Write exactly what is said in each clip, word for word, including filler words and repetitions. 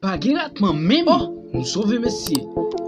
Pa gen ratman menm. Oh, nou sove mesye.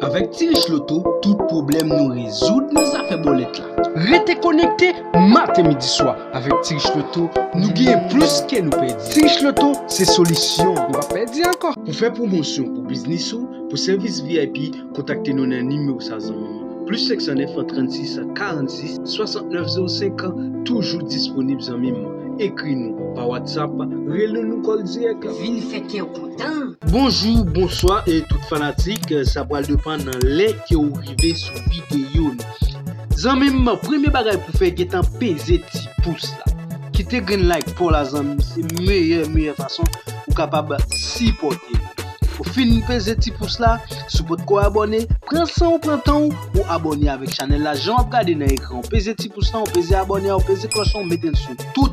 Avèk Ti Rich Loto, tout pwoblèm nou rezoud nan zafè bòlèt la. Rete konekte maten, midi, swa avèk Ti Rich Loto, nou genyen plis ke nou pèdi. Ti Rich Loto se solisyon. Nou pa pèdi ankò. Pou fè pwomosyon pou biznis ou, pou sèvis V I P, kontakte nou nan nimewo sa, zanmi m. Plis senk san nèf, trannsis, karannsis, swasantnèf zewo senk, toujou disponib, zanmi m. Ekri nou pa WhatsApp, rele nou, kòl dirèk. Vin fè kè w kontan. Bonjou, bonswa e tout fanatik, sa pral depann nan lè ke w rive sou videyo nou. Zanmi m, premye bagay pou fè, gentan peze ti pous la. Kite grenn like pa w la, zanmi m, se meyè, meyè fason ou kapab sipòte nou. Ou fin peze ti pous la, si w potko abòne, pran san w, pran tan w, ou abòne avèk chanèl la. Jan w ap gade nan ekran, ou peze ti pous la, ou peze abòne a, ou peze klòch lan, ou mete l sou tout.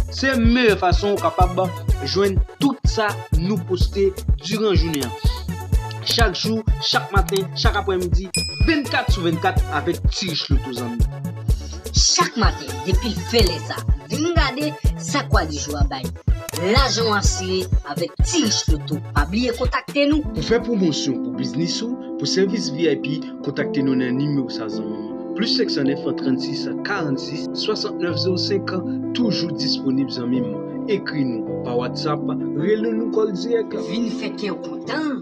Se meyè fason ou kapab jwenn tout sa nou poste diran jounen an. Chak jou, chak maten, chak aprèmidi, vennkat sou vennkat avèk Ti Rich Loto, zanmi. Chak maten, depi l fè lè sa, vin gade sa kwa di jou a bay. Lajan w asire avèk Ti Rich Loto. Pa bliye kontakte nou. Pou fè pwomosyon pou biznis ou, pou sèvis V I P, kontakte nou nan nimewo sa, zanmi m. Plis senk san nèf, trannsis, karannsis, swasantnèf zewo senk, toujou disponib, zanmi m. Ekri nou pa WhatsApp, rele nou, kòl dirèk. Vin fè kè w kontan.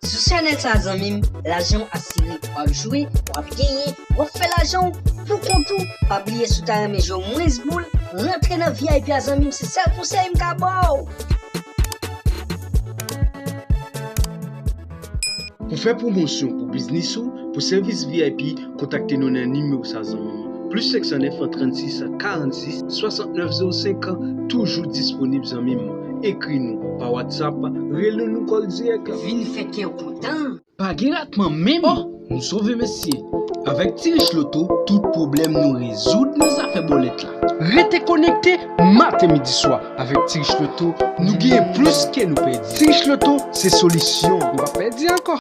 Sou chanèl sa, zanmi m, lajan w asire. W ap jwe, w ap genyen, w ap fè lajan w pou kont ou. Pa bliye, si w ta renmen jwe mwens boul, rantre nan V I P a, zanmi m, se sèl konsèy m ka ba w. Pou fè pwomosyon pou biznis ou, pou sèvis V I P, kontakte nou nan nimewo sa, zanmi m. Plis senk san nèf, trannsis, karannsis, swasantnèf zewo senk, toujou disponib, zanmi m. Ekri nou pa WhatsApp, rele nou, kòl dirèk. Vin fè kè w kontan. Pa gen ratman menm. Oh, nou sove mesye. Avèk Ti Rich Loto, tout pwoblèm nou rezoud nan zafè bòlèt la. Rete konekte maten, midi, swa avèk Ti Rich Loto, nou genyen plis ke nou pèdi. Ti Rich Loto se solisyon. Nou pa pèdi ankò.